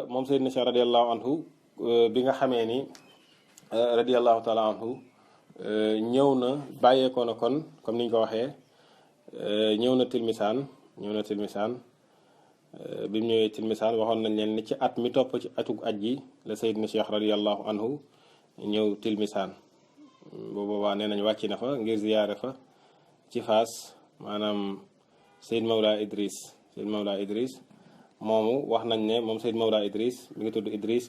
moom Seydina Cheikh radiallahu anhu bi nga xamee ni radiallahu taala anhu ñëw na bàyyeekoo na kon comme niñ ko waxee ñëw na tilmisaan bi mu ñëwee tilmisaan waxoon nañ leen ni ci at mi topp ci atug aj gi la Seydina Cheikh radiallahu anhu ñëw tilmisaan boobu boobaa nee nañ wàcc na fa ngir ziyaare fa ci Faas maanaam Seyd Mawla Idris moomu wax nañ ne moom Seyd Mawla Idris mi ngi tudd Idris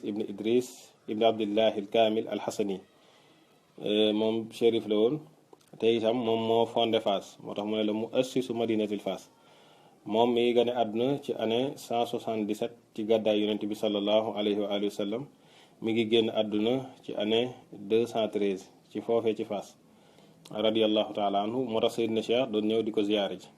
ibn Abdillahi al Kamil al Hasani moom shérif la woon te itam moom moo fondé Faas moo tax mu ne la mu assisu madinatil Faas moom mi ngi gane àdduna ci année 177 ci gàddaay yonent bi sallallahu alayhi wa alihi wa sallam mi ngi génn àdduna ci année 213 ci foofee ci Faas radiyallahu taala anhu moo tax Seydina Cheikh doon ñëw di ko ziyaare ji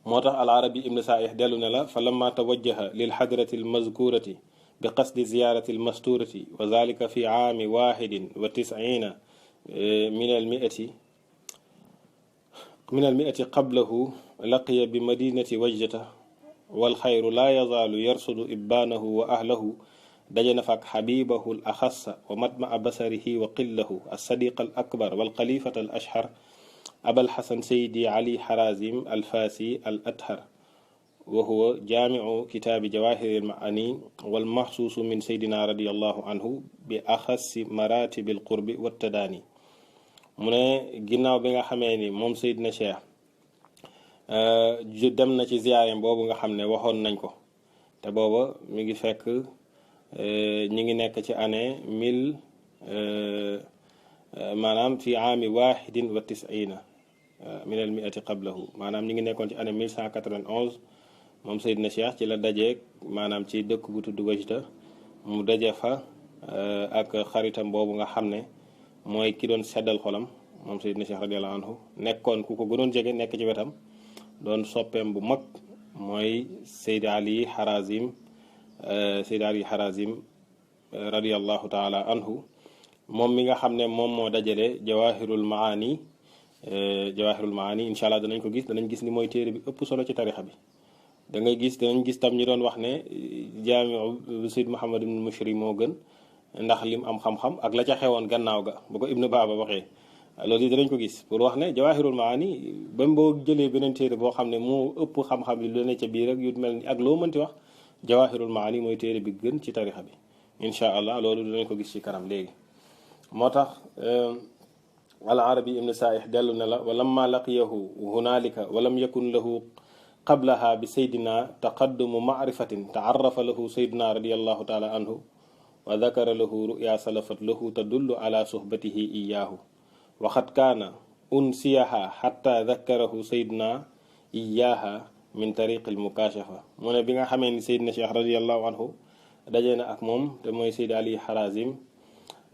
moo tax al arabi ibn saih dellu ne la fa lamma tawajjaha lil hadrati al mazkurati bi qasdi ziyarati al masturati wa zalika fi aami wahidin wa tis'ina min al mi'ati qablahu laqiya bi madinati wajdata wal xayru laa yazaalu yarsudu ibbaanahu wa ahlahu dajana faak xabibahu al axassa wa matmaa basarihi wa qillahu al sadiq al akbar wal xalifata al ashhar abal xasan saydi ali xarazim al faasi al athar wa huwa jaamicu kitaabi jawahiri al maani wal maxsuusu min saydina radiallahu anhu bi axassi maratibi al qurbi wa tadaani mu ne ginnaaw bi nga xamee ni moom Seydina Cheikh dem na ci ziyaareem boobu nga xam ne waxoon nañ ko te booba mi ngi fekk ñi ngi nekk ci année 1000 maanaam fi aami wahidin wa tis'ina min al mi'ati qablahu maanaam ñi ngi nekkoon ci année 1191 moom Seydina Cheikh ci la dajeeg maanaam ci dëkk bu tudd Wajda mu daje fa ak xaritam boobu nga xam ne mooy ki doon seddal xolam moom Seydina Cheikh radiallahu anhu nekkoon ku ko gënoon jege nekk ci wetam doon soppeem bu mag mooy Seydi Ali Harazim radiallahu taala anhu moom mi nga xam ne moom moo dajale jawahirul maani incha allah danañ ko gis danañ gis ni mooy téere bi ëpp solo ci tarixa bi danañ gis tam ñi doon wax ne jaamiu Seyd Muhammad ibn Mushri moo gën ndax lim am xam-xam ak la ca xewoon gannaaw ga bu ko Ibnu Baaba waxee loolu yi danañ ko gis pour wax ne jawahirul maani ba boo jëlee beneen téere boo xam ne moo ëpp xam-xam yi lu ne ca biir ak yu mel ni ak loo mënti wax jawahirul maani mooy téere bi gën ci tarixa bi incha allah loolu danañ ko gis ci kanam léegi moo tax al arabi ibn saih dellu ne la wa lamma laqiyahu hunalika wa lam yakun lahu qablaha bi saydina taqaddumu maarifatin taarrafa lahu saydina radiallahu taala anhu wa dakara lahu ruya salafat lahu tadullu ala suhbatihi iyaahu waxat kaana unsiyaha xatta dakarahu saydina iyaaha min tariqi almukashafa mu ne bi nga xamee ni Seydina Cheikh radiallahu anhu dajee na ak moom te mooy Seydi Ali Harazim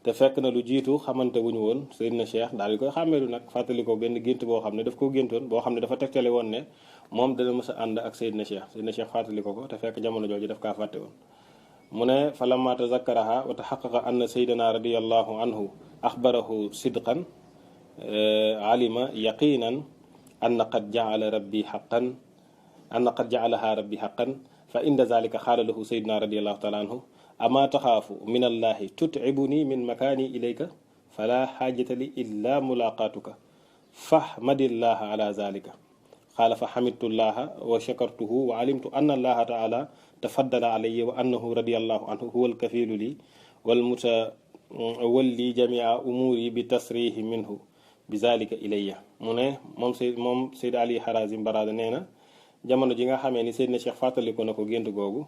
te fekk na lu jiitu xamante wuñu woon Seydina Cheikh daal di koy xàmmeelu nag fàttali ko benn gént boo xam ne daf ko géntoon boo xam ne dafa tegtale woon ne moom dana mës a ànd ak Seydina Cheikh fàttali ko te fekk jamono jooju daf kaa fàtte woon mu ne fa lamma tazakkaraha wa taxaqaqa anna saydana radiallahu anhu axbarahu sidqan alima yaqinan anna qad jaalaha rabbi xaqan fa inda zalika xaala lahu sayduna radiallahu taala anhu ama taxaafu min allahi tutcibuni min makaani ilayka fala xaajata li illa mulaqaatuka fahmadillaha ala zalika qaala fa xamidtullaha wa shakartuhu wa alimtu anna allaha taala tafaddala alayya wa annahu radiallahu anhu huwa alkafilu li walmutawalli jamia umuuri bi tasrihi minhu bi zalika ilayya mu ne moom Seyd Ali Harazim Barada nee na jamono ji nga xamee ni Seydina Cheikh fàttali ko na ko gént googu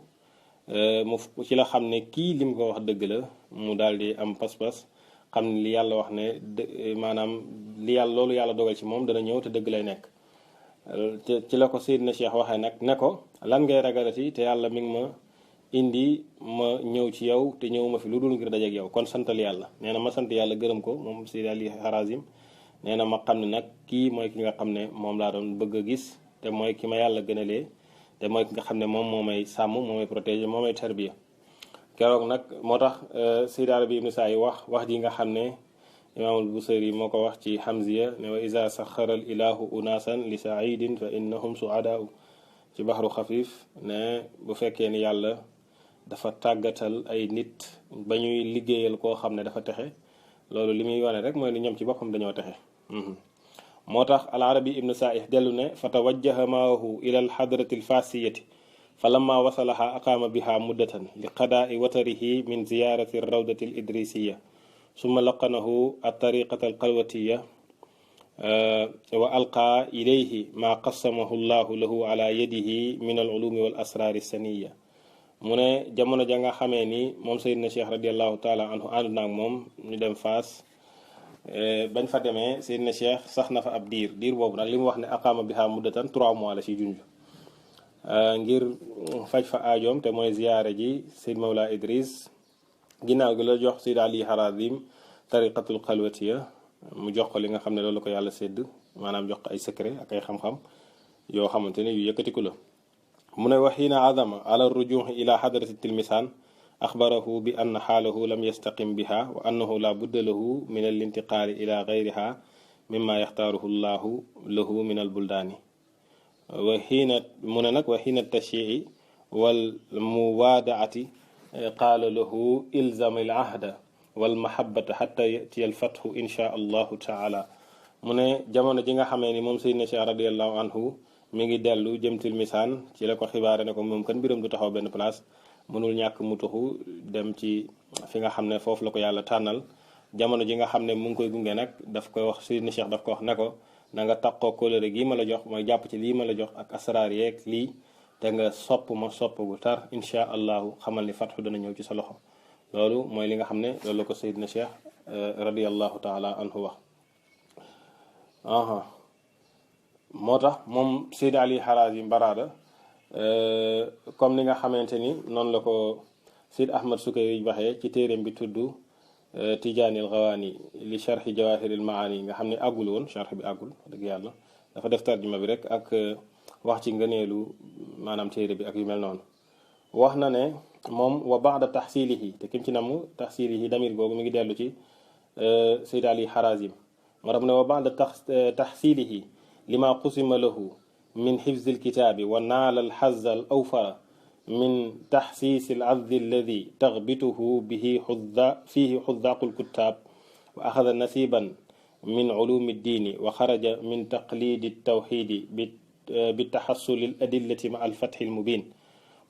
mu ci la xam ne kii lim ko wax dëgg la mu daal di am pas-pas xam ne li yàlla wax ne maanaam loolu yàlla dogal ci moom dana ñëw te dëgg lay nekk ci la ko Seydina Cheikh waxee nag ne ko lan ngay ragalati te yàlla mi ngi ma indi ma ñëw ci yow te ñëw ma fi lu dul ngir dajeek yow kon santal yàlla nee na ma sant yàlla gërëm ko moom Seydi Ali Harazim nee na ma xam ne nag kii mooy ki nga xam ne moom laa doon bëgg a gis te mooy ki ma yàlla gënalee te mooy ki nga xam ne moom moo may sàmm moo may protéger moo may tarbiya keroog nag moo tax Seydi Arabi ibn Saay wax ji nga xam ne imaamul Busayri moo ko wax ci Hamziya ne wa iza saxara al ilahu unasan li saidin fa innahum suadaau ci baxru xafif ne bu fekkee ni yàlla dafa tàggatal ay nit ba ñuy liggéeyal koo xam ne dafa texe loolu li muy wane rek mooy ni ñoom ci boppam dañoo texe moo tax al arabi ibnu saih dellu ne fa tawajjaha maahu ila al xadrati al fasiyati fa lamma wasalaha aqaama biha muddatan li qadaai watarihi min ziyarati rawdati al idrisiya summa laqanahu al tariqata al qalwatiya wa alqa ilayhi ma qassamahu llahu lahu ala yadihi min al ulumi wal asrari saniya mu ne jamono ja nga xamee ni moom Seydina Cheikh radiallahu taala anhu ànd naag moom ñu dem Faas bañ fa demee Seydina Cheikh sax na fa ab diir boobu nag li mu wax ne aqaama biha muddatan 3 mois la ci junj ngir faj fa aajoom te mooy ziyaare ji Seyd Mawla Idris ginnaaw gi la jox Seyd Ali Harazim tariqatul xalwatiya mu jox ko li nga xam ne loolu ko yàlla sédd maanaam jox ko ay secret ak ay xam-xam yoo xamante ne yu yëkkatiku la mu ne wa xiina azama ala rujuhi ila xadrati tilmisaan axbarahu bi ann xaalahu lam yastaqim biha wa annahu la budda lahu min al intiqaali ila gayriha mimma yaxtaaruhu llahu lahu min al buldaani wa xiina mu ne nag wa xiina tashii wal muwaadaati qaala lahu ilzam al ahda wal mahabbata xatta yatiya al fatxu insha allahu taala mu ne jamono ji nga xamee ni moom Seydina Cheikh radiallahu anhu mi ngi dellu jëm tilmisaan ci la ko xibaare ne ko moom kan mbiram du taxaw benn place mënul ñàkk mu tuxu dem ci fi nga xam ne foofu la ko yàlla tànnal jamono ji nga xam ne mu ngi koy gunge nag daf koy wax Seydina Cheikh daf ko wax ne ko na nga taqoo kóllëre gii ma la jox mooy jàpp ci lii ma la jox ak asraar yeeg lii te nga sopp ma sopp gu tar insha allahu xamal ni fatxu dana ñëw ci sa loxo loolu mooy li nga xam ne loolu la ko Seydina Cheikh radiallahu taala anhu wax moo tax moom Seydi Ali Harazim Barada comme ni nga xamante ni noonu la ko Seydi Ahmad Sukayri waxee ci téeréem bi tudd Tijaanil Gawaani li sharxi Jawahiril Maani nga xam ne àggul woon sharx bi àggul dëgg yàlla dafa def tarjuma bi rek ak wax ci ngëneelu maanaam téere bi ak yu mel noonu wax na ne moom wa baada taxsilihi te kim ci namu taxsilihi damir googu mi ngi dellu ci Seydi Ali Harazim moo tax mu ne wa baada taxsilihi lima qusima lahu min xifzi alkitaabi wa naala alxazza al awfara min taxsiisi alazzi alladi taxbituhu bihi fihi xudaaqu alkuttaab wa axada nasiban min culumi ddiini wa xaraja min taqlidi altawxidi bi taxassuli aladillati ma alfatxi almubin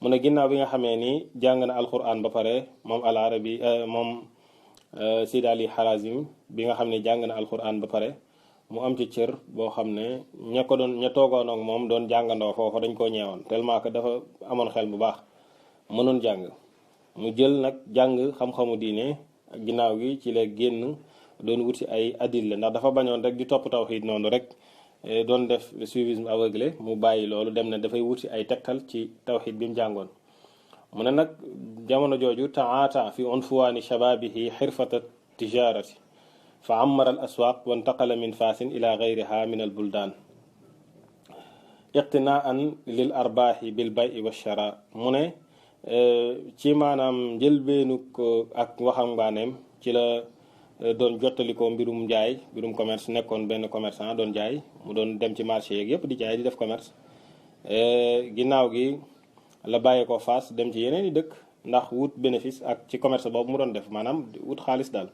mu ne ginnaaw bi nga xamee ni jàng na alquran ba pare moom al arabi moom Seydi Ali Harazim bi nga xam ne jàng na alquran ba pare mu am ci cër boo xam ne ña toogoon ak moom doon jàngandoo foofa dañ koo ñeewoon tellement que dafa amoon xel bu baax mënoon jàng mu jël nag jàng xam-xamu diine ginnaaw gi ci la génn doon wuti ay adilla ndax dafa bañoon rek di topp tawxiid noonu rek doon def le suivisme aveuglé mu bàyyi loolu dem na dafay wuti ay tegtal ci tawxiid bi mu jàngoon mu ne nag jamono jooju taata fi unfuwaani shababihi xirfata tijarati fa ammara al aswaq wa intaqala min faasin ila gayriha min al buldaan iqtinaan lil arbaaxi bil bay wa shara mu ne ci maanaam njëlbeenu ko ak waxambaaneem ci la doon jottalikoo mbirum njaay mbirum commerce nekkoon benn commerçant doon jaay mu doon dem ci marché yeeg yëpp di jaay di def commerce ginnaaw gi la bàyyee ko Faas dem ci yeneen i dëkk ndax wut bénéfice ak ci commerce boobu mu doon def maanaam wut xaalis daal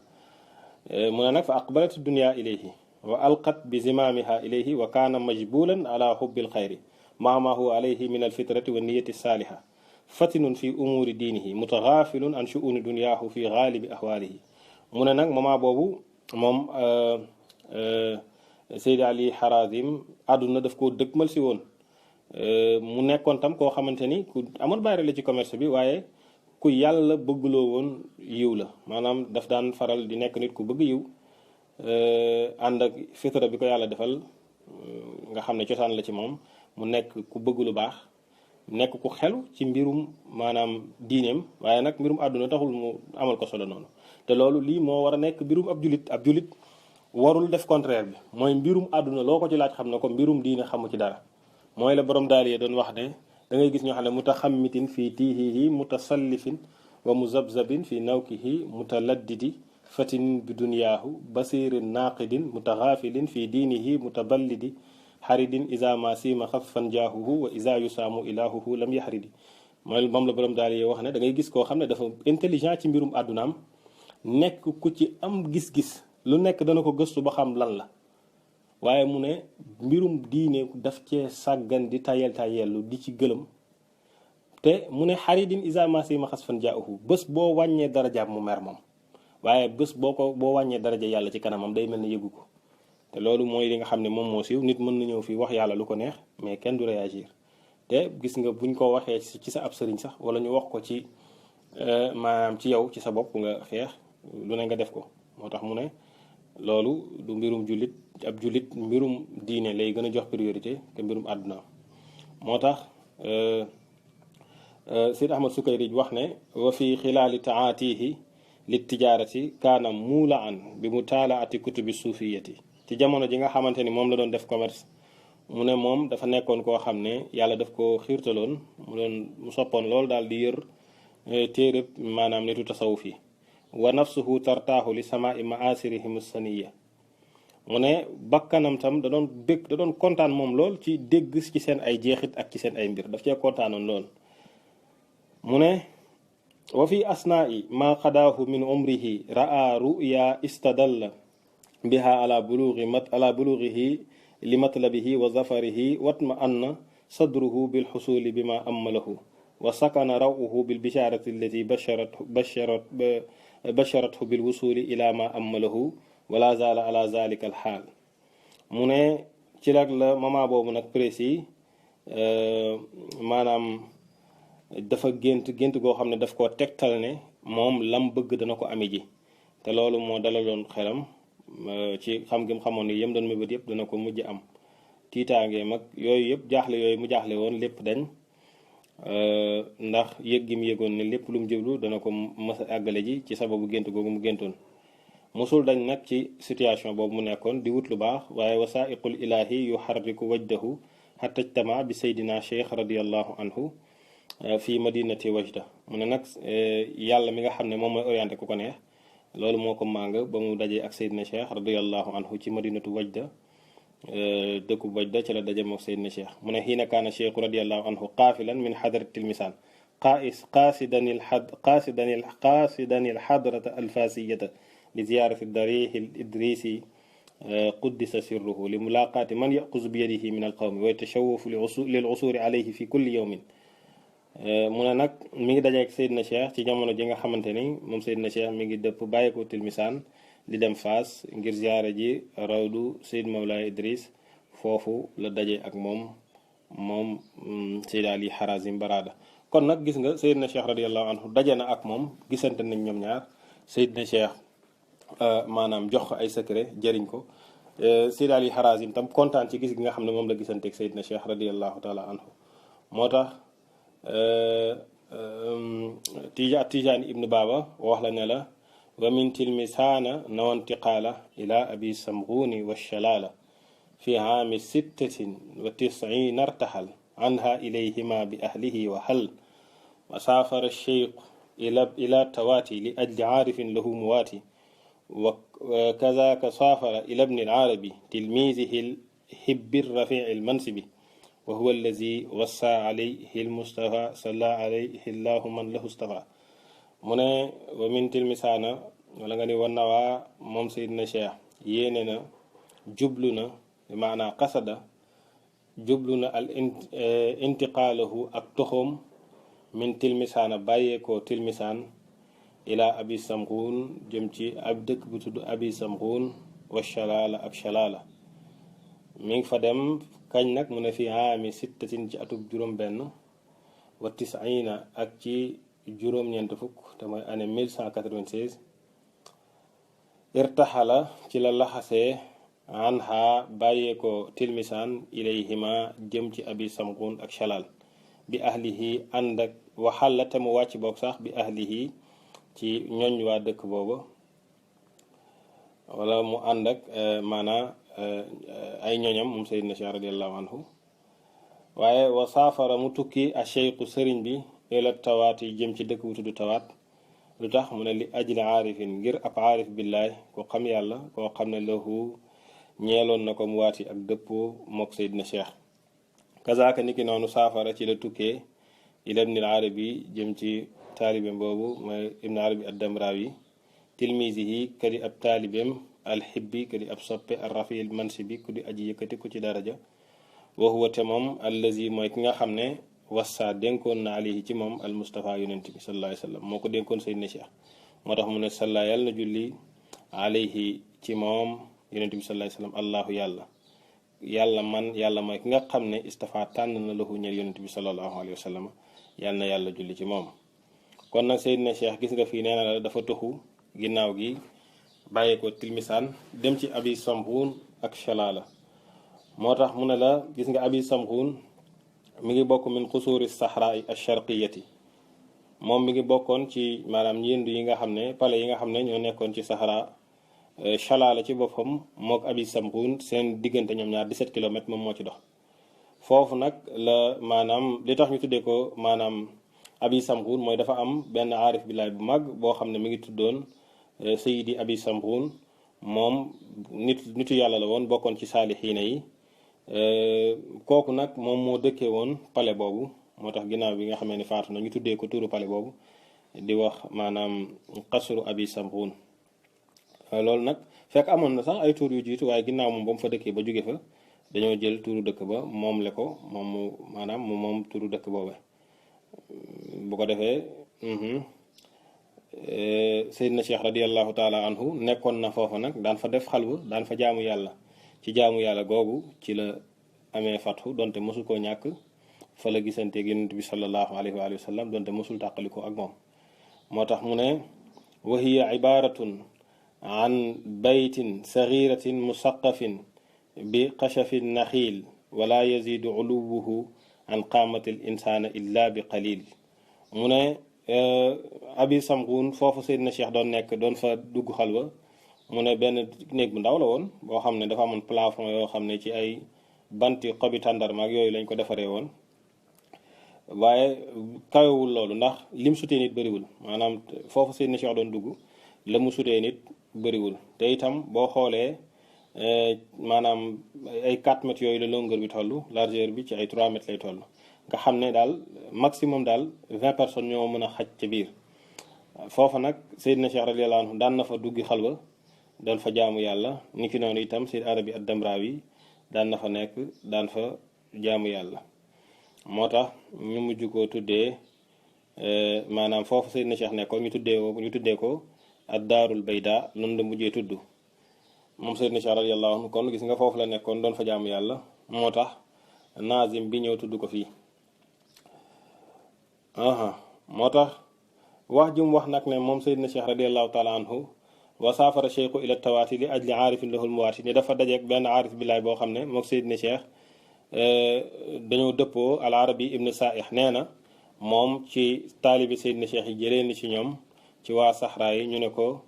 mu ne nag fa aqbalat dunya ilayhi wa alqat bi zimaamiha ilayhi wa kaana majbulan ala hubbil xayri ma huwa alayhi min alfitrati wa niyati saaliha fatinun fi umuri diinihi mutaxaafilun an shu'uni dunyaahu fi gaalibi ahwaalihi mu ne nag moment boobu moom Seydi Ali Harazim àdduna daf koo dëgmal si woon mu nekkoon tam koo xamante ni ku amoon bàyyi la ci commerce bi waaye ku yàlla bëggloo woon yiw la maanaam daf daan faral di nekk nit ku bëgg yiw ànd ak fitra bi ko yàlla defal nga xam ne cosaan la ci moom mu nekk ku bëgg lu baax nekk ku xelu ci mbirum maanaam diineem waaye nag mbirum àdduna taxul mu amal ko solo noonu te loolu lii moo war a nekk mbirum ab julit warul def contraire bi mooy mbirum àdduna loo ko ci laaj xam na ko mbirum diine xamu ci dara mooy la borom daal yee doon wax ne da ngay gis ñoo xam ne mutaxammitin fii tiihihi mutasallifin wa muzabzabin fi nawkihi mutaladdidi fatin bi dunyaahu basirin naqidin mutaxaafilin fi diinihi mutaballidi xaridin isa ma sima xaffan jaahuhu wa isa yusaamu ilaahuhu lam yaxridi mooy moom la borom daal yi wax ne da ngay gis koo xam ne dafa intelligent ci mbirum àddunaam nekk ku ci am gis-gis lu nekk dana ko gëstu ba xam lan la waaye mu ne mbirum diine daf cee sàggan di tayellu di ci gëlëm te mu ne xaridin isa masi ma xas fan jaahu bés boo wàññee darajaam mu mer moom waaye bés boo wàññee daraja yàlla ci kanamam day mel ne yëgu ko te loolu mooy li nga xam ne moom moo siiw nit mën na ñëw fii wax yàlla lu ko neex mais kenn du réagir te gis nga buñ ko waxee ci sa ab sëriñ sax wala ñu wax ko ci maanaam ci yow ci sa bopp nga xeex lu ne nga def ko moo tax mu ne loolu du mbirum jullit ab jullit mbirum diine lay gën a jox priorité te mbirum àdduna moo tax Seyd Ahmad Sukayrij wax ne wa fi xilaali taatihi li tijaarati kaana muula an bi mu taalaati kutubi suufiyati ci jamono ji nga xamante ni moom la doon def commerce mu ne moom dafa nekkoon koo xam ne yàlla daf ko xiirtaloon mu soppoon loolu daal di yër téereb maanaam nitu tasawuf yi wa nafsuhu tartaahu li samaa'i maasirihim saniya mu ne bakkanam tam da doon bég da doon kontaan moom lool ci dégg ci seen ay jeexit ak ci seen ay mbir daf cee kontaanoon lool mu ne wa fi asnaa'i ma qadaahu min umrihi ra'a ru'ya istadalla biha ala bulughihi li matlabihi wa zafarihi watma anna sadruhu bil xusuli bima ammalahu wa sakana raw'uhu bil bisharati allati basharathu bil wusuli ila ma ammalahu wala zala ala zalika al xaal mu ne ci lag la moment boobu nag précis maanaam dafa gént goo xam ne daf koo tegtal ne moom lam bëgg dana ko ami ji te loolu moo dalaloon xelam ci xam gi mu xamoon ni yem doon mébét yëpp dana ko mujj am tiitaange mag yooyu yëpp jaaxle yooyu mu jaaxle woon lépp dañ ndax yëg gi mu yëgoon ne lépp lu mu jëblu dana ko mës a àggale ji ci sababu gént googu mu géntoon mosul dañ nag ci situation boobu mu nekkoon di wut lu baax waaye wasaiqul ilahi yuharriku wajdahu hatta ijtama bi saydina cheikh radiallahu anhu fii madinati wajda mu ne nag yàlla mi nga xam ne moom mooy orienté ku ko neex loolu moo ko màng ba mu dajee ak saydina cheikh radiallahu anhu ci madinatu wajda dëkku wajda ci la daje moom saydina cheikh mu ne xiina kaana cheikhu radiallahu anhu qaafilan min xadrati tilmisaan qaasidan il xadrata alfasiyata li ziyaarati darihi l idrisi quddisa sirruhu li mulaqaati man yaquzu bi yadihi min alqawmi wa yatashawwafu lil usuri alayhi fi kulli yawmin mu ne nag mi ngi dajeek Seydina Cheikh ci jamono ji nga xamante ni moom Seydina Cheikh mi ngi dëpp bàyyi ko Tilmisaan di dem Faas ngir ziyaare ji rawdu Seyd Mawlaay Idris foofu la daje ak moom Seyd Ali Harazim Barada kon nag gis nga Seydina Cheikh radiyallahu anhu daje na ak moom gisante nañ ñoom ñaar Seydina Cheikh maanaam jox ko ay secret jëriñ ko Seyd Ali Harazim tam kontaan ci gis gi nga xam ne moom la gisanteeg Seydina Cheikh radiyallahu taala anhu moo tax Tijaani ibnu Baaba wax la ne la wa min tilmisaana nawantiqaala ila abi samghuni wa shalaala fi aami 96 artaxal anha ilayhima bi ahlihi wa hal wa saafara cheikh ila tawaati li ajli aarifin lahu muwaati wa kazaka saafara ila ibni al-arabi tilmizihi hibbi rafici almansibi wa huwa allazi wassa alayhi almustafa salla alayhi allahu man lahu stafa mu ne wa min tilmisaana wala nga ni wa nawaa moom Seydina Cheikh yéene na jublu na maanaa qasada jublu na al intiqaalahu ak toxoom min tilmisaana bàyyeekoo tilmisaan ila abi samxuun jëm ci ab dëkk bu tudd abi samxuun wa shalaala ak shalaala mi ngi fa dem kañ nag mu ne fi aami sittatin ci atub juróom benn wa tisina ak ci juróom-ñeent fukk te mooy année 1196 irtaxala ci la laxasee anha bàyyeekoo tilmisaan ilayhima jëm ci abi samxuun ak shalaal bi ahlihi ànd ak waxalla te mu wàcc boog sax bi ahlihi ci ñoñ waa dëkk booba wala mu ànd ak maanaa ay ñoñam moom Seydina Cheikh radiallahu anhu waaye wa saafara mu tukki a cheikhu sëriñ bi ila tawaat yi jëm ci dëkk bu tudd tawaat lu tax mu ne li ajli aarifin ngir ab aarif billaay ko xam yàlla koo xam ne lahu ñeeloon na ko mu waati ak dëppoo mook Seydina Cheikh kazaaka niki noonu saafara ci la tukkee ila ibn al arabi jëm ci taalibeem boobu mooy ibn arabi ad-damrawi tilmisihi kadi ab taalibeem alxibbi kadi ab soppe arrafiil mansibi ku di aji yëkkati ku ci daraja wa huwa te moom allazi mooy ki nga xam ne wassa dénkoon na alayhi ci moom al Mustafa yonent bi sallallahu alayhi wa sallam moo ko dénkoon Seydina Cheikh moo tax mu ne salla yàlla na julli alayhi ci moom yonent bi sallallahu alayhi wa sallam allahu yàlla man yàlla mooy ki nga xam ne istafa tànn na lahu ñeel yonent bi sallallahu alayhi wa sallam yàlla na yàlla julli ci moom. kon nag Seydina Cheikh gis nga fii nee na la dafa toxu ginnaaw gi bàyyee ko tilmisaan dem ci abi samxuun ak shalaala moo tax mu ne la gis nga abi samxuun mi ngi bokk min xusuuri sahraa ash-sharqiyati moom mi ngi bokkoon ci maanaam njëndu yi nga xam ne pale yi nga xam ne ñoo nekkoon ci sahara shalaala ci boppam mook abi samxuun seen diggante ñoom ñaar 17 kilomètres moom moo ci dox foofu nag la maanaam li tax ñu tuddee ko maanaam abi samxuun mooy dafa am benn aarif billaay bu mag boo xam ne mi ngi tuddoon sayidi abi samxuun moom nitu yàlla la woon bokkoon ci saalixiina yi kooku nag moom moo dëkkee woon pale boobu moo tax ginnaaw bi nga xamee ni faatu na ñu tuddee ko tuuru pale boobu di wax maanaam qasru abi samxuun loolu nag fekk amoon na sax ay tuur yu jiitu waaye ginnaaw moom ba mu fa dëkkee ba jóge fa dañoo jël tuuru dëkk ba moom le ko moom mu maanaam moom tuuru dëkk boobe bu ko defee Seydina Cheikh radiallahu taala anhu nekkoon na foofa nag daan fa def xalwa daan fa jaamu yàlla ci jaamu yàlla googu ci la amee fatxu donte mosul koo ñàkk fa la gisanteeg yonent bi sallallahu alayhi wa sallam donte mosul tàqaliko ak moom moo tax mu ne wa hiya ibaratun an baytin saghiratin musaqafin bi qashafin naxiil wala yazidu uluwuhu an qaamati l insana illa bi qalil mu ne abi samxuun foofu Seydina Cheikh doon nekk doon fa dugg xalwa mu ne benn néeg bu ndaw la woon boo xam ne dafa amoon plafond yoo xam ne ci ay banti xobi tàndarma ak yooyu lañ ko defaree woon waaye kawewul loolu ndax lim sutee nit bëriwul maanaam foofu Seydina Cheikh doon dugg la mu sutee nit bëriwul te itam boo xoolee maanaam ay 4 mètres yooyu la longueur bi toll largeur bi ci ay 3 mètres lay toll nga xam ne daal maximum daal 20 personnes ñoo mën a xaj ca biir foofa nag Seydina Cheikh radiyallahu anhu daan na fa duggi xalwa doon fa jaamu yàlla ni ki noonu itam Seyd Arabi ad-Damrawi daan na fa nekk daan fa jaamu yàlla moo tax ñu mujj koo tuddee maanaam foofu Seydina Cheikh nekkoon ñu tuddee ko ad-Daarul Bayda noonu la mujjee tudd moom Seydina Cheikh radiyallahu anhu kon gis nga foofu la nekkoon doon fa jaamu yàlla moo tax naazim bi ñëw tudd ko fii moo tax wax jum wax nag ne moom Seydina Cheikh radiyallahu taala anhu wa saafara cheikhu ila tawaati li ajli aarifin lahul muwaati ni dafa dajeeg benn aarif billaay boo xam ne mook Seydina Cheikh dañoo dëppoo al arabi ibn saih nee na moom ci taalibi Seydina Cheikh yi jëlee ni ci ñoom ci waa saxraa yi ñu ne ko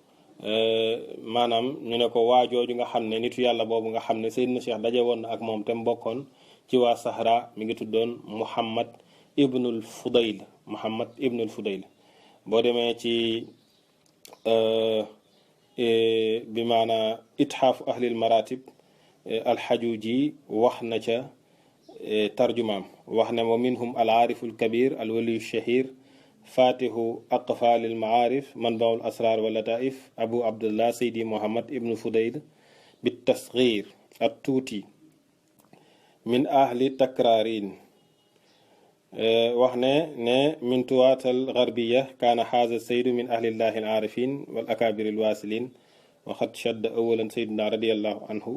maanaam ñu ne ko waajooju nga xam ne nitu yàlla boobu nga xam ne Seydina Cheikh daje woon na ak moom te mbokkoon ci waa saxraa mi ngi tuddoon Muhammad ibnul Fudayl boo demee ci bi maana itxaafu ahlil maratib alxajuji wax na ca tarjumaam wax ne wa minhum al aarifu alkabir alwaliyu shahir fatihu aqfalil maarif manbaul asrar wa lataif abu abdullah saydi muhammad ibnu fudayl bi tasghir at tuuti min ahli takrarin wax ne min tuwaatal garbiya kaana xaaza saydu min ahlillahi al aarifin wal akabir al wasilin wa xad shadda awalan sayduna radiallahu anhu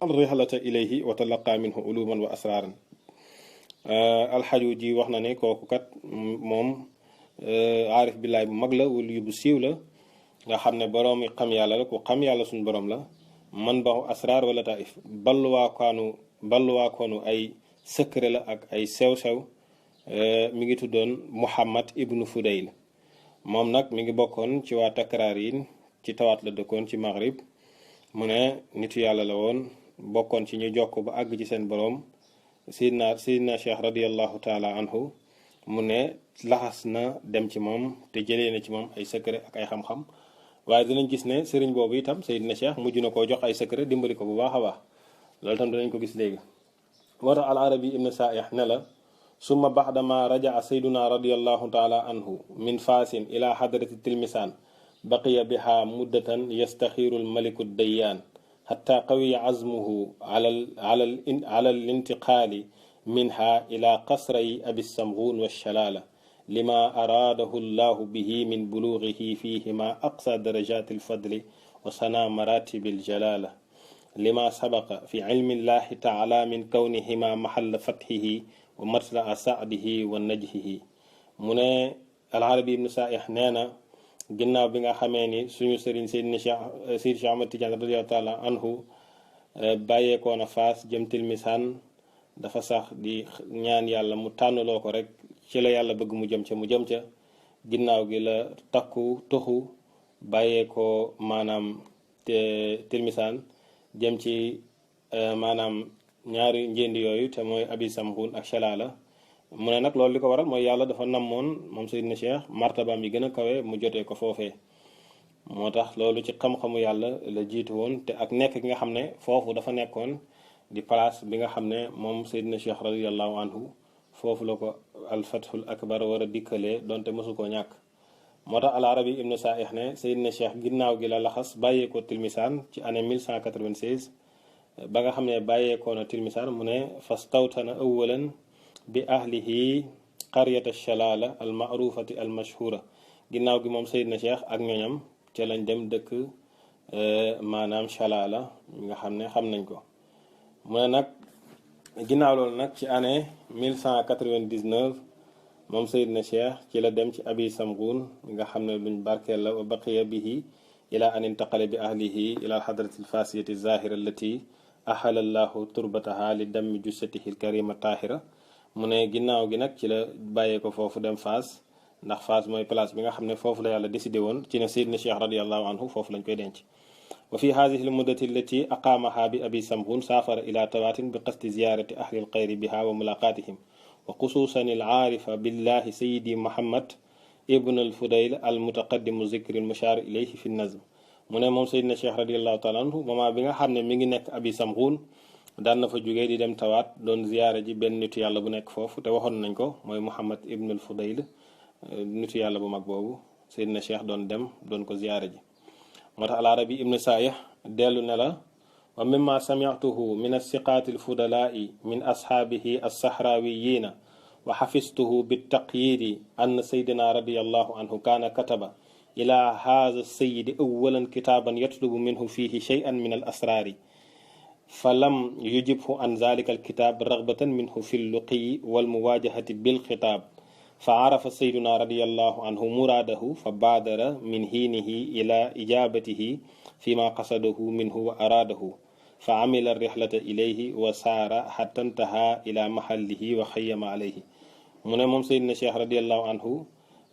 al rihlata ilayhi wa talaqa minhu uluman wa asraran alxaju ji wax na ne kooku kat moom aarif billaay bu mag la wala bu siiw la nga xam ne boroom yi xam yàlla la ku xam yàlla suñu borom la man baxu asrar wala taif balluwaakoonu ay secret la ak ay sew-sew mi ngi tuddoon Muhammad ibnu Fudayl moom nag mi ngi bokkoon ci waa takrarin ci tawaat la dëkkoon ci Maghrib mu ne nitu yàlla la woon bokkoon ci ñu jokk ba àgg ci seen borom sidna Cheikh radiallahu taala anhu mu ne laxas na dem ci moom te jëlee na ci moom ay secret ak ay xam-xam waaye dinañ gis ne sëriñ boobu itam Seydina Cheikh mujj na koo jox ay secret dimbali ko bu baax a baax loolu tam dinañ ko gis léegi moo tax al arabi ibn saih ne la summa baxdama rajaa sayduna radiallahu taala anhu min faasin ila xadrati tilmisaan baqiya biha muddatan yastaxiiru almaliku dayyaan xatta qawiya azmuhu ala lintiqaali minha ila qasray abi samghun walshalaala lima araadahu llahu bihi min buluugihi fihima aqsa darajat alfadli wa sana maratibi aljalaala lima sabaqa fi ilmi llahi taala min kawnihima maxalla fatxihi wa matlaa saadihi wa najhihi. mu ne Al-Arabi ibnu Saih nee na ginnaaw bi nga xamee ni suñu sëriñ Seydina Cheikh Ahmad Tidiane radiyallahu taala anhu bàyyeekoo na Faas jëm Tilmisaan dafa sax di ñaan yàlla mu tànnloo ko rek ci la yàlla bëgg mu jëm ca ginnaaw gi la takku toxu bàyyeekoo maanaam Tilmisaan jëm ci maanaam ñaari njënd yooyu te mooy abi samxun ak shalaala. mu ne nag loolu li ko waral mooy yàlla dafa namoon moom Seydina Cheikh martabaam yi gën a kawe mu jotee ko foofee. moo tax loolu ci xam-xamu yàlla la jiitu woon te ak nekk gi nga xam ne foofu dafa nekkoon di place bi nga xam ne moom Seydina Cheikh radiyallahu anhu foofu la ko alfathul akbar war a dikkalee donte mosu koo ñàkk. moo tax Al-Arabi ibnu Saih ne Seydina Cheikh ginnaaw gi la laxas bàyyeekoo Tilmisaan ci année 1196 ba nga xam ne bàyyeekoo na Tilmisaan mu ne fastawtana awalan bi ahlihi qaryata shalaala al maarufati al mashhura. ginnaaw gi moom Seydina Cheikh ak ñoñam ca lañ dem dëkk maanaam shalaala nga xam ne xam nañ ko. mu ne nag ginnaaw loolu nag ci année 1199 moom Seydina Cheikh ci la dem ci abi samghun nga xam ne luñ barkeel la wa baqiya bihi ila an intaqala bi ahlihi ila alxadrati alfasiyati zahira allati ahala allahu turbataha li dammi jussatihi alkarima tahira. mu ne ginnaaw gi nag ci la bàyyee ko foofu dem Faas ndax Faas mooy place bi nga xam ne foofu la yàlla décidé woon ci ne Seydina Cheikh radiallahu anhu foofu lañ koy denc. wa fi hadihi almuddati allati aqamaha bi abi samghun safara ila tawatin bi qasdi ziyarati ahli alxayri biha wa mulaqatihim wa xusuusan al-aarifa billahi sayidi Muhammad ibn al-Fudayl al-mutaqaddimu zikri al-mushaar ilayhi fi nazm. mu ne moom Seydina Cheikh radiyallahu taala anhu moment bi nga xam ne mi ngi nekk abi samghun daan na fa jógee di dem tawaat doon ziyaara ji benn nitu yàlla bu nekk foofu te waxoon nañ ko mooy Muhammad ibn al-Fudayl nitu yàlla bu mag boobu Seydina Cheikh doon dem doon ko ziyaara ji. moo tax Al-Arabi ibnu Saih dellu ne la wa mimma sami'tuhu min as-siqaati al-fudalaa'i min ashaabihi as-sahraawiyyiina wa xafistuhu bitaqyiidi anna sayyidina radiyallahu anhu kaana kataba ila haadha as-sayyidi awwalan kitaaban yatlubu minhu fiihi shay'an min al-asraari falam yujibhu an zaalika al-kitaab raghbatan minhu fi al-luqyi wal-muwaajahati bil-xitaab fa arafa sayyiduna radiyallahu anhu muraadahu fa baadara min hiinihi ila ijaabatihi fima qasadahu minhu wa araadahu fa amila rihlata ilayhi wa saara hatta intaha ila mahallihi wa xayyama alayhi. mu ne moom Seydina Cheikh radiyallahu anhu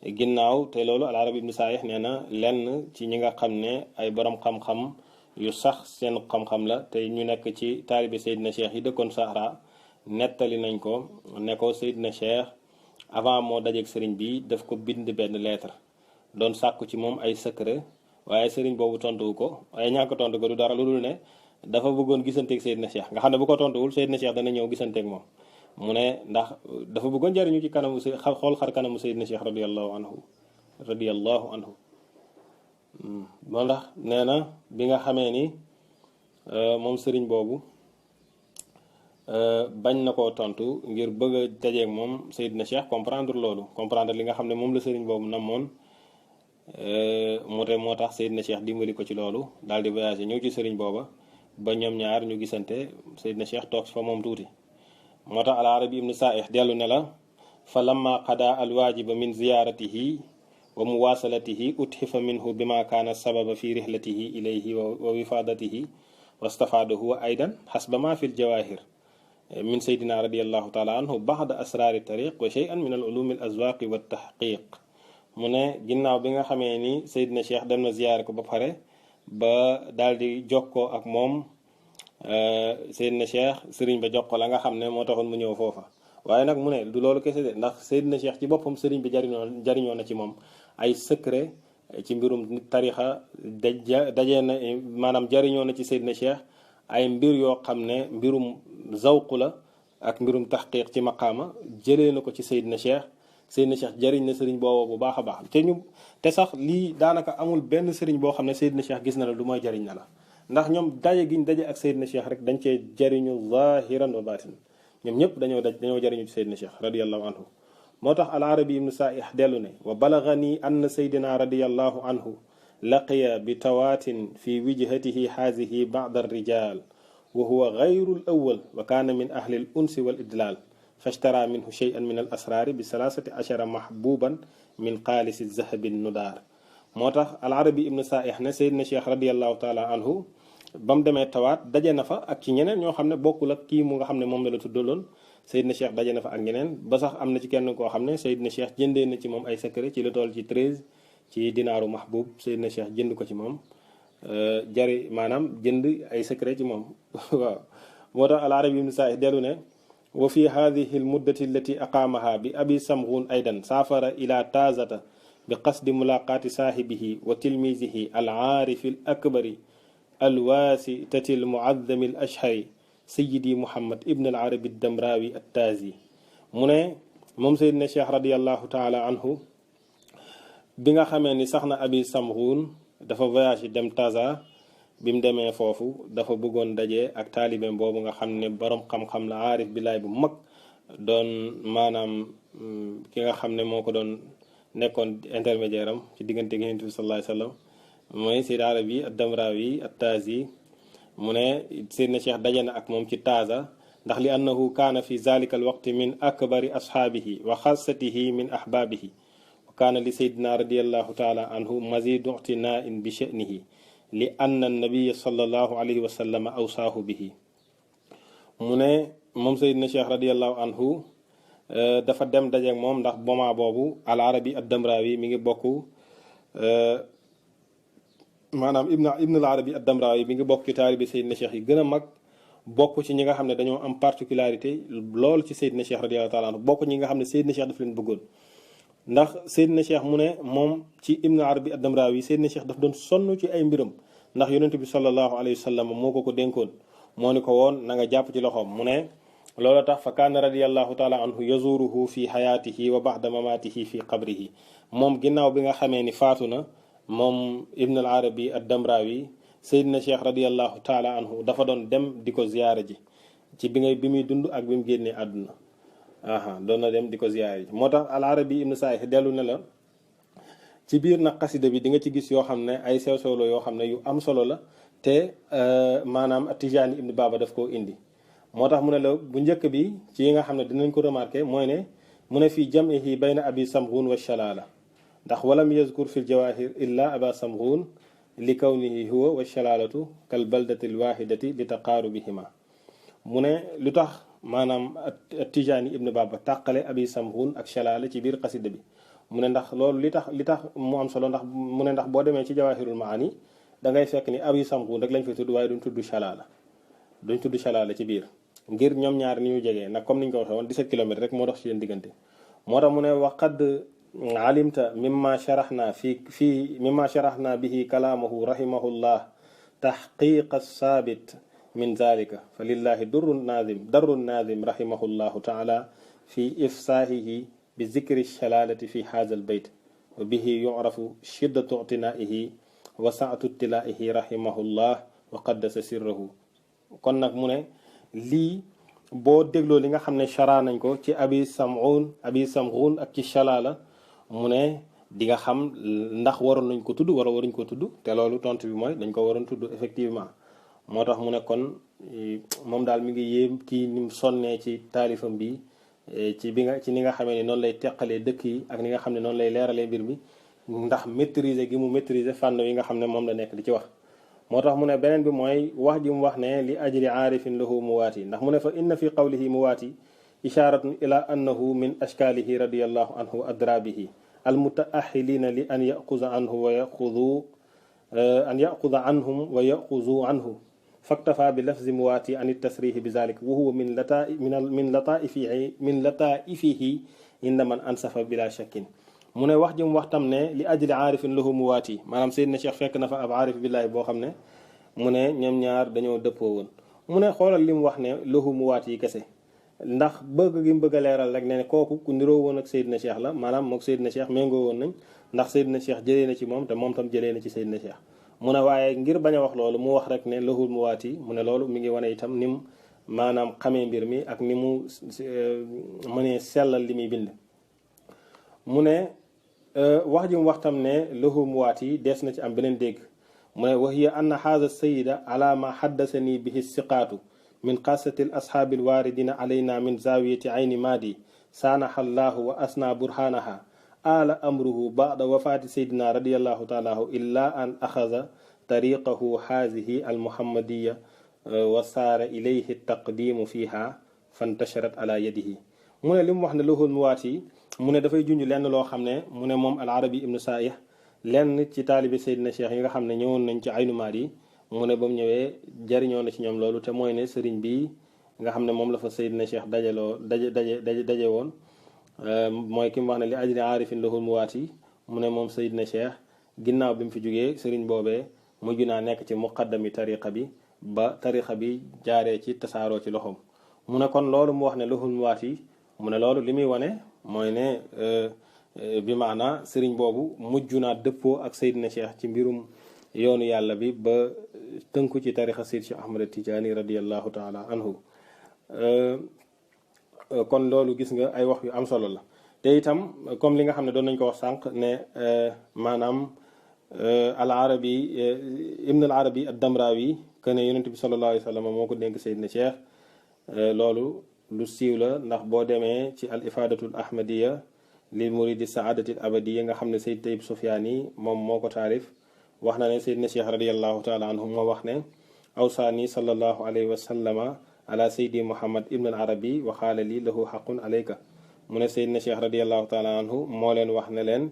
ginnaaw te loolu Al-Arabi ibnu Saih nee na lenn ci ñi nga xam ne ay borom xam-xam yu sax seen xam-xam la te ñu nekk ci taalibe Seydina Cheikh yi dëkkoon Sahara nettali nañ ko ne ko Seydina Cheikh avant moo dajeeg sëriñ bi daf ko bind benn lettre doon sàkku ci moom ay secret waaye sëriñ boobu tontuwu ko waaye ñàkk tontu ko du dara lu dul ne dafa bëggoon gisanteeg Seydina Cheikh nga xam ne bu ko tontuwul Seydina Cheikh dana ñëw gisanteeg moom. mu ne ndax dafa bëggoon jariñu ci kanamu xool xar kanamu Seydina Cheikh radiyallahu anhu moo tax nee na bi nga xamee ni moom sëriñ boobu bañ na koo tontu ngir bëgg a dajeeg moom Seydina Cheikh comprendre li nga xam ne moom la sëriñ boobu namoon moo tax Seydina Cheikh dimbali ko ci loolu daal di voyagé ñëw ci sëriñ booba ba ñoom ñaar ñu gisante Seydina Cheikh toog fa moom tuuti. moo tax Al-Arabi ibnu Saih dellu ne la fa lamma qada alwaajiba min ziyaratihi wa muwasalatihi utxifa minhu bima kaana sababa fi rihlatihi ilayhi wa wifaadatihi wastafaadahu wa aydan xasba ma fi ljawahir min saydina radiallahu taala anhu baxda asraari tariq wa cheyan min al ulumi al azwaqi wa tahqiq. mu ne ginnaaw bi nga xamee ni Seydina Cheikh dem na ziyaare ko ba pare ba daal di jokkoo ak moom Seydina Cheikh sëriñ ba jox ko la nga xam ne moo taxoon mu ñëw foofa. waaye nag mu ne du loolu kese de ndax Seydina Cheikh ci boppam sëriñ bi jariñoo na ci moom ay secret ci mbirum tarixa dajee na maanaam jariñoo na ci Seydina Cheikh ay mbir yoo xam ne mbirum zawqu la ak mbirum taxqiq ci maqaama jëlee na ko ci Seydina Cheikh. Seydina Cheikh jëriñ na sëriñ boobu bu baax a baax te sax lii daanaka amul benn sëriñ boo xam ne Seydina Cheikh gis na la lu mooy jëriñ na la ndax ñoom daje giñ daje ak Seydina Cheikh rek dañ cee jëriñu zahiran wa batin ñoom ñëpp dañoo jëriñu ci Seydina Cheikh radiyallahu anhu moo tax al arabi ibnu saih dellu ne wa balagani anna Seydina radiyallahu anhu laqiya bi tawaatin fi wijhatihi hazihi ba'da ar-rijal wa huwa ghayru al-awwal wa kana min ahli al-unsi wal idlal fashtara minhu shay'an min al-asrari bi 13 mahbuban min qaalisi zahabi nudaar moo tax al arabi ibnu saih ne Seydina Cheikh radiyallahu taala anhu ba mu demee tawaat daje na fa ak ci ñeneen ñoo xam ne bokkul ak kii mu nga xam ne moom la tuddaloon Seydina Cheikh daje na fa ak ñeneen ba sax am na ci kenn koo xam ne Seydina Cheikh jëndee na ci moom ay secret ci lu toll ci 13 ci dinaaru mahbub Seydina Cheikh jënd ko ci moom maanaam jënd ay secret ci moom waaw moo tax al arabi ibnu saih dellu ne wa fi hadihi al muddati allati aqaamaha bi abi samghun aydan saafara ila taazata bi qasdi mulaqaati saahibihi wa tilmizihi al aarifi al akbari alwaasitati almuazzami al ashhari sayidi muhammad ibn al arabi damrawi attaazi mu ne moom Seydina Cheikh radiallahu taala anhu bi nga xamee ni sax na abi samghun dafa voyage dem Taza bi mu demee foofu dafa bëggoon daje ak taalibeem boobu nga xam ne borom xam-xam la aarif billaay bu mag doon maanaam ki nga xam ne moo ko doon nekkoon intermédiaire am ci diggante gi Yonent bi sallallahu alayhi wa sallam mooy Sayyid Arabi ad-Damrawi at-Tazi mu ne Seydina Cheikh daje na ak moom ci Taza ndax li annahu kaana fi zalika alwaqti min akbari ashaabihi wa xaasatihi min ahbaabihi wa kaana li Seydina radiyallahu taala anhu mazidu i'tina'in bi sha'nihi li anna an-nabiyya sallallahu alayhi wa sallam awsaahu bihi mu ne moom Seydina Cheikh radiyallahu anhu dafa dem dajeek moom ndax moment boobu al arabi ad-Damrawi mi ngi bokk maanaam ibn al arabi ad-Damrawi mi ngi bokk ci taalibi Seydina Cheikh yi gën a mag bokk ci ñi nga xam ne dañoo am particularité lool ci Seydina Cheikh radiyallahu taala anhu bokk ñi nga xam ne Seydina Cheikh daf leen bëggoon ndax Seydina Cheikh mu ne moom ci ibn al arabi ad-Damrawi Seydina Cheikh daf doon sonn ci ay mbiram ndax yonent bi sallallahu alayhi wa sallam moo ko dénkoon moo ni ko woon na nga jàpp ci loxoom mu ne loolu tax fa kaana radiyallahu taala anhu yazuruhu fi xayaatihi wa baxda mamaatihi fi qabrihi moom ginnaaw bi nga xamee ni faatu na moom ibn al arabi ad-Damrawi Seydina Cheikh radiyallahu taala anhu dafa doon dem di ko ziyaare ji ci bi muy dund ak bi mu génnee àdduna doon na dem di ko ziyaare ji moo tax al arabi ibn Saih dellu ne la ci biir nag xasida bi di nga ci gis yoo xam ne ay sew sewlo yoo xam ne yu am solo la te maanaam Tijaani ibn Baba daf koo indi moo tax mu ne la bu njëkk bi ci yi nga xam ne dinañ ko remarqué mooy ne mu ne fii jam'ihi bayna abi samghun wa shalaala ndax walam yazkur fi ljawahir illa aba samghun li kawnihi huwa wa shalaalatu kal baldati alwahidati li taqaarubihima mu ne lu tax maanaam Tijaani ibn Baba tàqale abi samghun ak shalaala ci biir xasida bi mu ne ndax loolu li tax mu am solo ndax mu ne ndax boo demee ci jawahirul maani da ngay fekk ni abi samghun rek lañ fay tudd waaye duñ tudd shalaala ci biir ngir ñoom ñaar ni ñu jegee nag comme niñ ko waxee woon 17 kilomètres rek moo dox ci leen diggante moo tax mu ne waqad alimta mimma sharaxna bihi kalaamahu rahimahullah taxqiqa saabit min zalika fa lillahi darru naazim rahimahullahu taala fi ifsaahihi bi zikri shalalati fi haza al bayt wa bihi yu'rafu shiddatu i'tinaihi wa sa'atu ittilaihi rahimahullah wa qaddasa sirrahu kon nag mu ne lii boo dégloo li nga xam ne chara nañ ko ci abi samghun ak ci shalaala mu ne di nga xam ndax waroon nañ ko tudd wala waruñ ko tudd te loolu tontu bi mooy dañ ko waroon tudd effectivement moo tax mu ne kon moom daal mi ngi yéem ci ni mu sonnee ci taalifam bi ci ni nga xamee ni noonu lay teqalee dëkk yi ak ni nga xam ne noonu lay leeralee mbir mi ndax maîtriser gi mu maîtriser fànn yi nga xam ne moom la nekk di ci wax moo tax mu ne beneen bi mooy wax ji mu wax ne li ajli aarifin lahu muwaati ndax mu ne fa inna fi qawlihi muwaati isharatun ila annahu min ashkalihi radiyallahu anhu adrabihi almutaahilina li an yaquza anhu wa yaquza anhum wa yaquzu anhu faktafa bi lafzi muwaati an tasrihi bi zalik wa huwa min lataifihi inda man ansafa bila shakkin mu ne wax ji mu wax tam ne li ajli aarifin lahu muwaati maanaam Seydina Cheikh fekk na fa ab aarif billahi boo xam ne mu ne ñoom ñaar dañoo dëppoo woon mu ne xoolal li mu wax ne lahu muwaati yi kese ndax bëgg gi mu bëgg a leeral rek ne kooku ku niroo woon ak Seydina Cheikh la maanaam mook Seydina Cheikh méngoo woon nañ ndax Seydina Cheikh jëlee na ci moom te moom tam jëlee na ci Seydina Cheikh mu ne waaye ngir bañ a wax loolu mu wax rek ne lahul mu waati mu ne loolu mi ngi wane itam ni mu maanaam xamee mbir mi ak ni mu mënee sellal li muy bind mu ne wax ji mu wax tam ne lahul mu waati des na ci am beneen dégg mu ne wa hiya anna haza sayida ala ma haddasani bihi siqaatu min qasati al ashaabi al waaridina alayna min zawiyati ayni maadi saanaha allahu wa asna burhanaha ala amruhu ba'da wafaati saydina radiyallahu taala anhu illa an axaza tariqahu hazihi al muhammadiya wa saara ilayhi taqdimu fiha fantasharat ala yadihi mu ne li mu wax ne lahul muwaati mu ne dafay junj lenn loo xam ne mu ne moom al arabi ibnu saih lenn ci taalibi Seydina Cheikh yi nga xam ne ñëwoon nañ ci aynu maadi mu ne ba mu ñëwee jariñoo na ci ñoom loolu te mooy ne sëriñ bi nga xam ne moom la fa Seydina Cheikh daje woon mooy ki mu wax ne li ajri aarifin lahul muwaati mu ne moom Seydina Cheikh ginnaaw bi mu fi jógee sëriñ boobee mujj naa nekk ci muqaddami tariqa bi ba tariqa bi jaaree ci tasaaroo ci loxoom mu ne kon loolu mu wax ne lahul muwaati mu ne loolu li muy wane mooy ne bi maana sëriñ boobu mujj naa dëppoo ak Seydina Cheikh ci mbirum yoonu yàlla bi ba tënku ci tarixa Seyd Cheikh Ahmad Tijaani radiyallahu taala anhu kon loolu gis nga ay wax yu am solo la te itam comme li nga xam ne doon nañ ko wax sànq ne maanaam al arabi ibn al arabi ad damrawi que ne yonent bi sallallahu alayhi wa sallam moo ko dénk Seydina Cheikh loolu lu siiw la ndax boo demee ci al ifadatul ahmadiya lil muridi saadatil abadiya nga xam ne Seyd Tayyib Sufyaani moom moo ko taarif wax na ne Seydina Cheikh radiyallahu taala anhu moo wax ne awsaani sallallahu alayhi wa sallama ala Seydi Muhammad ibn al arabi wa xaala li lahu xaqun alayka mu ne Seydina Cheikh radiyallahu taala anhu moo leen wax ne leen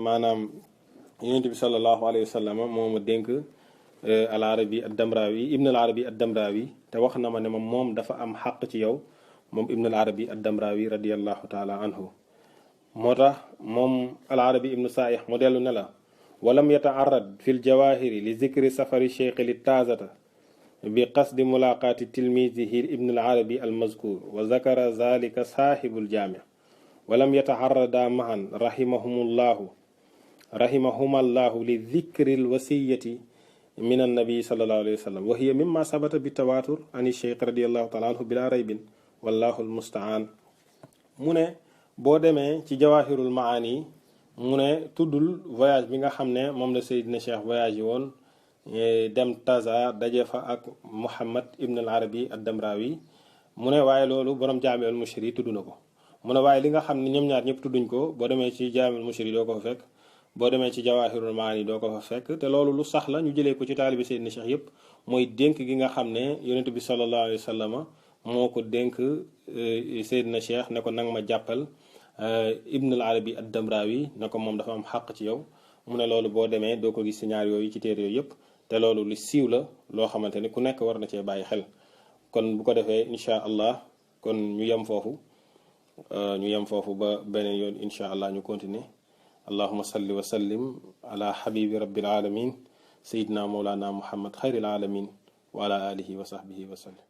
maanaam yonent bi sallallahu alayhi wa sallama moo ma dénk al arabi ad damrawi ibn al arabi ad damrawi te wax na ma ne moom dafa am xaq ci yow moom ibn al arabi ad damrawi radiyallahu taala anhu moo tax moom al arabi ibnu saih mu dellu ne la walam yataarad fi l jawahiri li zikri safari cheikh li taazata bi qasdi mulaqaati tilmisihi ibn al arabi al mazkur wa zakara zalika saaxibul jaami walam yataarada mahan rahimahumallahu li zikri l wasiyati min annabi sallallahu alayhi wa sallam wa hiya mimma sabata bi tawatur an cheikh radiallahu taala anhu bila raybin wallahu almustaan mu ne boo demee ci jawahirul maani mu ne tuddul voyage bi nga xam ne moom la Seydina Cheikh voyage yi woon dem Taza daje fa ak Muhammad ibn al arabi ad damrawi mu ne waaye loolu borom jaamiul mushri tudd na ko mu ne waaye li nga xam ne ñoom ñaar ñëpp tudduñ ko boo demee ci jaamiul mushri doo ko fa fekk boo demee ci jawahirul maani doo ko fa fekk te loolu lu sax la ñu jëlee ko ci taalibi Seydina Cheikh yëpp mooy dénk gi nga xam ne yonent bi sallallahu alayhi wa sallam moo ko dénk Seydina Cheikh ne ko nang ma jàppal ibn al arabi ad damrawi ne ko moom dafa am xàq ci yow mu ne loolu boo demee doo ko gis ci ñaar yooyu ci téere yooyu yëpp te loolu lu siiw la loo xamante ni ku nekk war na cee bàyyi xel kon bu ko defee incha allah kon ñu yem foofu ba beneen yoon incha allah ñu continuer allahuma salli wa sallim ala habibi rabbil alamin sayidina mawlana muhammad xayril alamin wa ala alihi wa sahbihi wa sallam